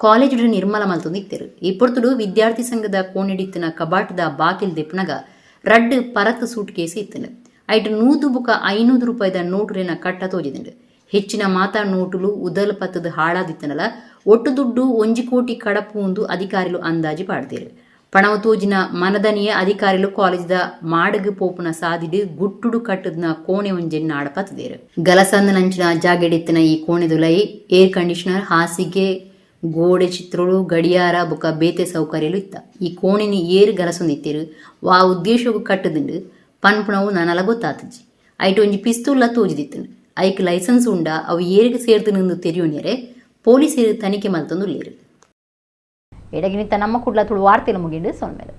ಕಾಲೇಜ್ಡ್ ನಿರ್ಮಲ ಮಲ್ತೊಂದು ಇತ್ತೆರ್. ಈ ಪೊರ್ತುಡು ವಿದ್ಯಾರ್ಥಿ ಸಂಘದ ಕೋಣೆಡಿತ್ತಿನ ಕಬಾಟ್ದ ಬಾಕಿಲ್ ದೆಪ್ಪುನಗ ರಡ್ಡ್ ಪರತ್ ಸೂಟ್ ಕೇಸ್ ಇತ್ತ್ಂಡ್. ಐಟ್ ನೂದು ಬೊಕ ಐನೂದು ರೂಪಾಯಿದ ನೋಟುಲೆನ ಕಟ್ಟ ತೋಜಿದ್ಂಡ್. ಹೆಚ್ಚಿನ ಮಾತಾ ನೋಟುಲು ಉದಲ್ ಪತ್ತ್ದ್ ಹಾಳಾದಿತ್ತ್ಂಡಲ ಒಟ್ಟು ದುಡ್ಡು ಒಂಜಿ ಕೋಟಿ ಕಡಪುಂದು ಅಧಿಕಾರಿಲು ಅಂದಾಜಿ ಪಾಡ್ದೆರ್. ಪಣವು ತೋಜಿನ ಮನದನಿಯೇ ಅಧಿಕಾರಿಲು ಕಾಲೇಜ್ದ ಮಾಡಗ್ ಪೋಪುನ ಸಾದಿಡ್ ಗುಟ್ಟುಡು ಕಟ್ಟ್ದ್ನ ಕೋಣೆ ಒಂಜೆನ್ ನಾಡ್ ಪತ್ತ್ದೆರ್. ಗಲಸಂದಿನಂಚಿನ ಜಾಗೆಡ್ ಇತ್ತಿನ ಈ ಕೋಣೆದುಲಯಿ ಏರ್ ಕಂಡೀಷನರ್, ಹಾಸಿಗೆ, ಗೋಡೆ ಚಿತ್ರೊಲು, ಗಡಿಯಾರ ಬೊಕ್ಕ ಬೇತೆ ಸೌಕರ್ಯಲು ಇತ್ತ. ಈ ಕೋಣೆನ್ ಏರ್ ಗಲಸೊಂದಿತ್ತೆರ್, ವಾ ಉದ್ದೇಶೊಗು ಕಟ್ಟ್ದ್ಂಡ್ ಪನ್ಪುನವು ನನಲ ಗೊತ್ತಾತಿಜಿ. ಐಟ್ ಒಂಜಿ ಪಿಸ್ತೂಲ್ ಲ ತೋಜಿದಿತ್ತ್ಂಡ್. ಐಕ್ ಲೈಸೆನ್ಸ್ ಉಂಡಾ, ಅವು ಏರೆಗ್ ಸೇರ್ದ್ಂಡ್ ತೆರಿಯೊನ್ಯೆರೆ ಪೊಲೀಸೆರ್ ತನಿಖೆ ಮಲ್ತೊಂದುಲ್ಲೆರ್. ಎಡಗಿನಿತ ನಮ್ಮ ಕುಡ್ಲ ತುಳು ವಾರ್ತೆಲು ಮುಗಿಂಡು ಸೊಲ್ಮೆಲು.